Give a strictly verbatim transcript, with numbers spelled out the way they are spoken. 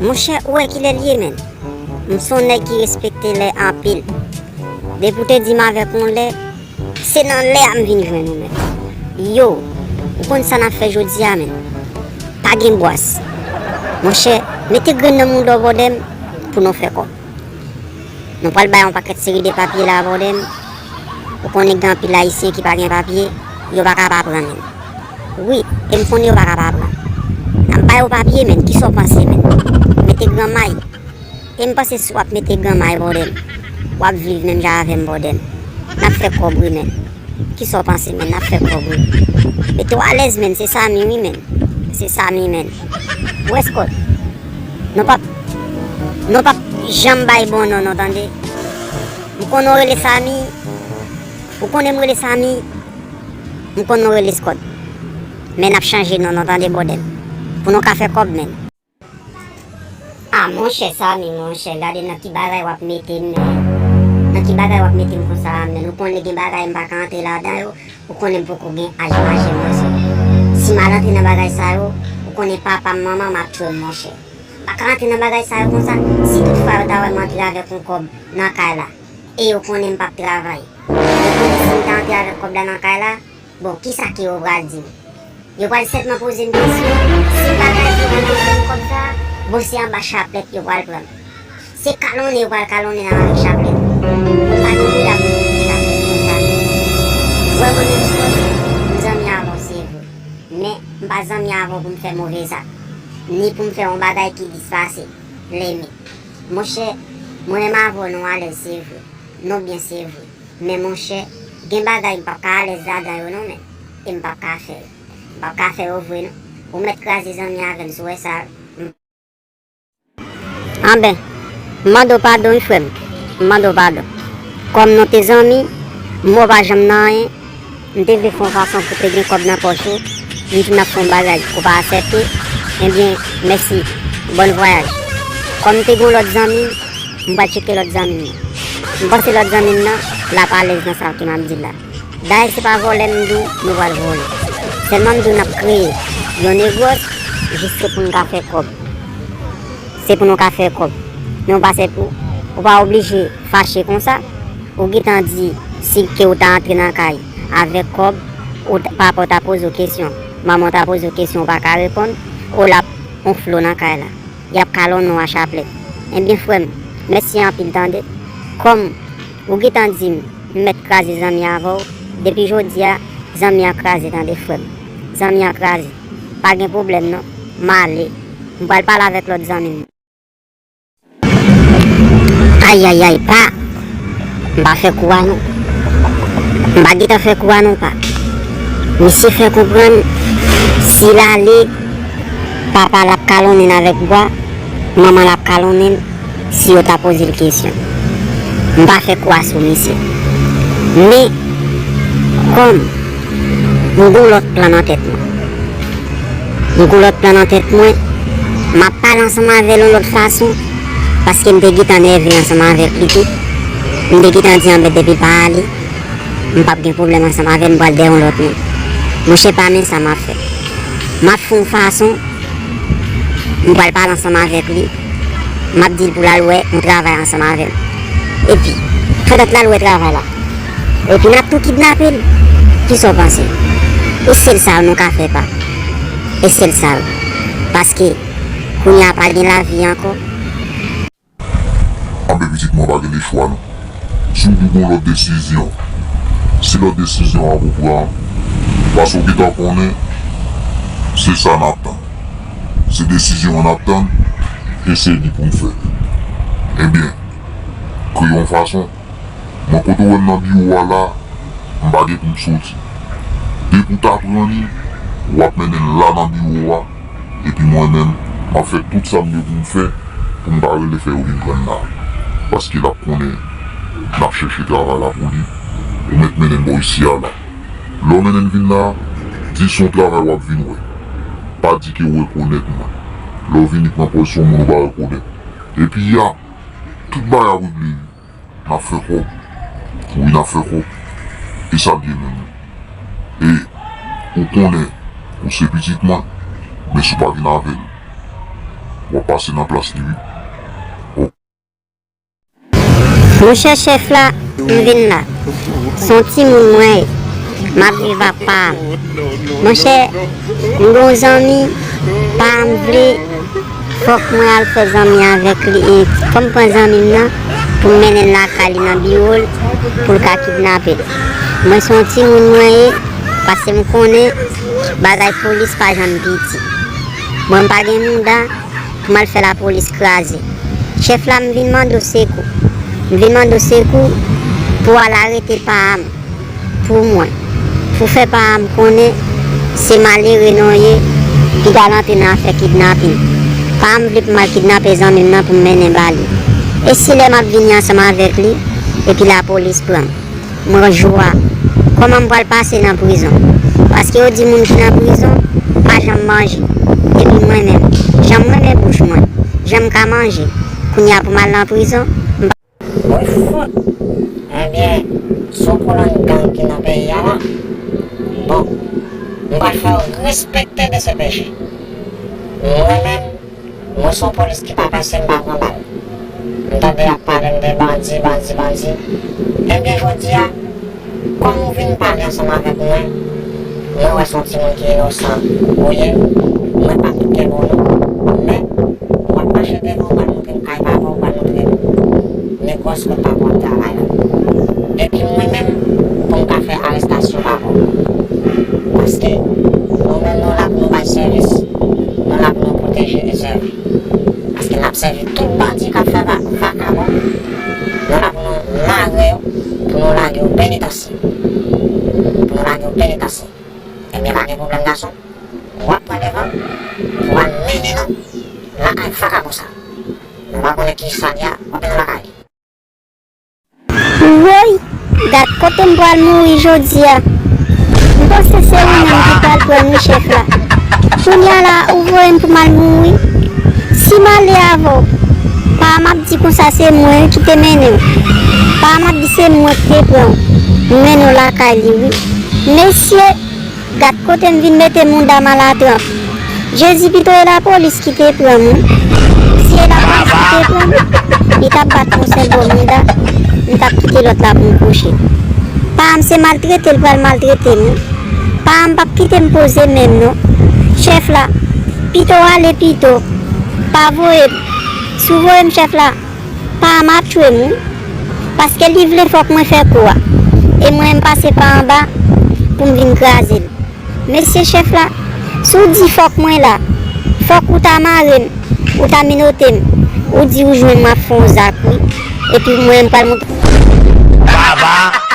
Monchè, ou wè kilè l ye, menn? M se yon nèg ki respekte lè anpil. Depi w te di m avèk yon lè, se nan lè a m vin jwenn ou, menn. Yo, ou konn sa n ap fè jodi a, menn? Pa gen bwàs. Monchè, mete grenn nan mouda w, bòdè m, pou nou fè kòb. Nou pral bay yon pakèt seri de papye la, bòdè m. Ou konnen gen anpil Ayisyen ki pa gen papye, yo pa ka pa pran, menn. Wi, e m konnen yo pa ka pa pran. N ap ba yo papye, menn. Kisa w panse, menn? Mete granmay. E m panse si w ap mete granmay, bòdè m, w ap viv menm jan avè m, bòdè m. N ap fè kòb, wi, menn. Kisa w panse, menn? N ap fè kòb, wi. Mete w alèz, menn. Se Samy, wi, menn. Se Samy, menn. Ou wè, Scott? Nou p ap, nou p ap janm bay bon non, non, tande. M konnen w rele Samy. Ou konnen m rele Samy. M konnen w rele Scott. Men n ap chanje non, non, tande, bòdè m. Pou nou ka fè kòb, menn. A, monchè Samy, monchè, gade nan ki bagay w ap mete m, menn. Nan ki bagay w ap mete m konsa a, menn. Ou konnen gen bagay m pa ka antre ladan yo. Ou konnen m poko gen aj majè, monchè. Si m al antre nan bagay sa yo, ou konnen papa m, manman m ap tchwe m, monchè. M pa ka antre nan bagay sa yo konsa. Si toutfwa yo ta wè m antre avèk yon kòb nan kay la, e yo konnen m p ap travay, yo konnen si m ta antre avèk kòb la nan kay la, bon, kisa ke yo pral di m? Yo pral sètman poze m kesyon. Si m pa ta di yo pou m jwenn kòb sa, bon, se anba chaplèt yo pral pran m. Se kalonnen yo pral kalonnen nan avèk chaplèt. Mwen pa gen bouda pou m pote chaplèt konsa. Ou wè mwen menm Scott, m zanmi avè w, se vre. Men, m pa zanmi avè w pou m fè move zak. Ni pou m fè yon bagay ki dispase, lèmen. Monchè, mwen menm avè w nou alèz, se vre. Nou byen, se vre. Men monchè, gen bagay m p ap ka alèz ladan yo non, menn. E m p ap ka fè yo. M p ap ka fè yo vre non. Ou mèt kraze zanmi avè m, si w wè sa. Anben, m mande w padon wi, frè m. M mande w padon. Kòm nou te zanmi, m wè w pa janm nan anyen, m te vle fè yon fason pou te gen kòb nan pòch ou, m di n ap fè yon bagay, ou pa aksepte, ebyen, mèsi, bòn vwayaj. Kòm m te gen yon lòt zanmi m, m pral tcheke lòt zanmi m nan. M panse lòt zanmi m nan, l ap alèz nan sa ke m ap di l la. Dayè, se pa vòlè m di w nou pral vòlè. Sèlman m di w n ap kreye yon negòs, jis se pou n ka fè kòb. Se pou nou ka fè kòb. Men w pa se pou, ou pa oblije fache konsa. Ou gentan di si ke w ta antre nan kay avèk kòb, ou t-, papa w ta poze w kesyon, manman w ta poze w kesyon, ou pa ka reponn, ou l ap onfle w nan kay la. Y ap kalonnen w a chaplèt. Ebyen, frè m, mèsi anpil, tande. Kòm ou gentan di m, m mèt kraze zanmi avè w, depi jodi a, zanmi an kraze, tande, frè m. Zanmi an kraze. Pa gen pwoblèm, non. M ale. M pral pale avèk lòt zanmi m. Ayayay, pa! M pa fè kou a non. M pa gentan fè kou a non, pa. Misye fè konprann, si l ale, papa l ap kalonnen l avèk bwa, manman l ap kalonnen l, si yo ta poze l kesyon. M pa fè kou a sou misye. Men, kòm m gon lòt plan nan tèt mwen. M gon lòt plan nan tèt mwen. M ap pale ansanm avè l yon lòt fason, paske m te gentan nève ansanm avèk li tou. M te gentan di anben depi l pa ale, m p ap gen pwoblèm ansanm avè l, m pral dèyè yon lòt moun. Monchè, pa men sa m ap fè. M ap fè yon fason, m pral pale ansanm avèk li. M ap di l pou l al wè yon travay ansanm avè m. Epi, pandan l al wè travay la, epi n ap tou kidnape l. Kisa w panse? E sèl sa nou ka fè, pa. E sèl sa. Paske, kounye a pa gen lavi ankò. Anben pitit mwen, pa gen lechwa non. Si w pou pran lòt desizyon, se lòt desizyon an pou pran. Paske w gentan konnen, se sa n ap tann. Se desizyon an n ap tann, e se li pou n fè. Ebyen, kreye yon fason. Mwen kote w wè m nan biwo a la, m pa gen pou m soti. Depi w ta pran li, w ap mennen l la nan biwo a, epi mwen menm, m ap fè tout sa m gen pou m fè pou m ka rele fè yo vin pran l la. Paske l ap konnen n ap chèche travay la pou li, ou mèt mennen l bò isi a la. Lè w mennen l vin la, di se yon travay w ap vin wè. Pa di ke w rekonèt mwen. Lè w vini pran pòz se yon moun ou pa rekonèt. Epi ya, tout bagay ap regle wi. N ap fè kòb. Wi, n ap fè kòb. E sa l ye menm. E ou konnen, ou se pitit mwen, men si w pa vin avè l, W ap pase nan plas li wi. Monchè chèf la, m vin la. Se yon timoun mwen ye. M ap viv ak pa m. Monchè, m gen yon zanmi, pa m vle, fòk mwen al fè zanmi avèk li. E fò m pran zanmi m nan pou m mennen l lakay li nan biwo l pou l ka kidnape l. Mwen se yon timoun mwen ye, paske m konnen bagay polis pa janm piti. Mwen m pa gen mouda pou m al fè lapolis kraze. Chèf la, m vin mande w sekou. M vin mande w sekou pou w al arete pa m pou mwen. Pou fè pa m konnen se malere nou ye ki t al antre nan afè kidnapin. Pa m vle pou m al kidnape zanmi m nan pou m mennen ba li. E si lè m ap vini ansanm avèk li, epi lapolis pran m? Mwen jou a, kòman m pral pase nan prizon? Paske yo di moun ki nan prizon pa janm manje. Epi mwen menm, jan m renmen bouch mwen, jan m ka manje, kounye a pou m al nan prizon, m pa. Wi fout! Ebyen, se yon kolòn gang ki nan peyi a la. Bon, m pral fè yo respekte D C P J. Mwen menm, mwen se yon polis ki pa pèse, m pa pran bal. M tande y ap pale m de bandi, bandi, bandi. Ebyen, jodi a, kòm ou vin pale ansanm avèk mwen, mwen wè se yon timoun ki inosan ou ye, mwen p ap kenbe w non. Men, w ap mache devan, w pral montre m kay papa w, w pral montre m negòs kot papa w ap travay la. Epi mwen menm, pou m ka fè arestasyon papa w. Paske nou menm nou la pou nou bay sèvis, nou la pou nou pwoteje e sèvi. Paske n ap sèvi tout bandi k ap fè va-, vakabon. Nou la pou nou mare yo, pou nou lage yo penitansye. Pou nou lage yo penitansye. Ebyen, pa gen pwoblèm, gason. W ap pran devan, pou w al mennen nou lakay vakabon sa. Nou pa konnen ki sa li a, w ap mennen lakay li. Woy! Gad kote m pral mouri jodi a. M panse se ou menm ki pral pran m wi chèf la. Kounye a la, ou voye m pou m al mouri. Si m ale avè w, pa m ap di konsa se mwen ki te mennen w. Pa m ap di se mwen ki te pran w. M mennen w lakay li wi. Mesye! Gad kote m vin mete mouda m alatranp. Jezi, pito e lapolis ki te pran m wi. Si e lapolis ki te pran m, li t ap bat m yon senbòl mouda, m t ap kite lòt la pou m kouche. Pa m se maltrete l pral maltrete m wi. Pa m p ap kite m poze men m non. Chèf la, pito w ale pito. Pa voye m. Si w voye m chèf la, pa m ap tchwe m wi. Paske li vle fòk mwen fè kou a. E mwen m pase pa anba pou m vin kraze l. Mesye chèf la, si w di fòk mwen la, fòk ou ta mare m, ou ta menote m, ou di ou jwenn m ap fè yon zak wi. Epi mwen m pral montre. Baba!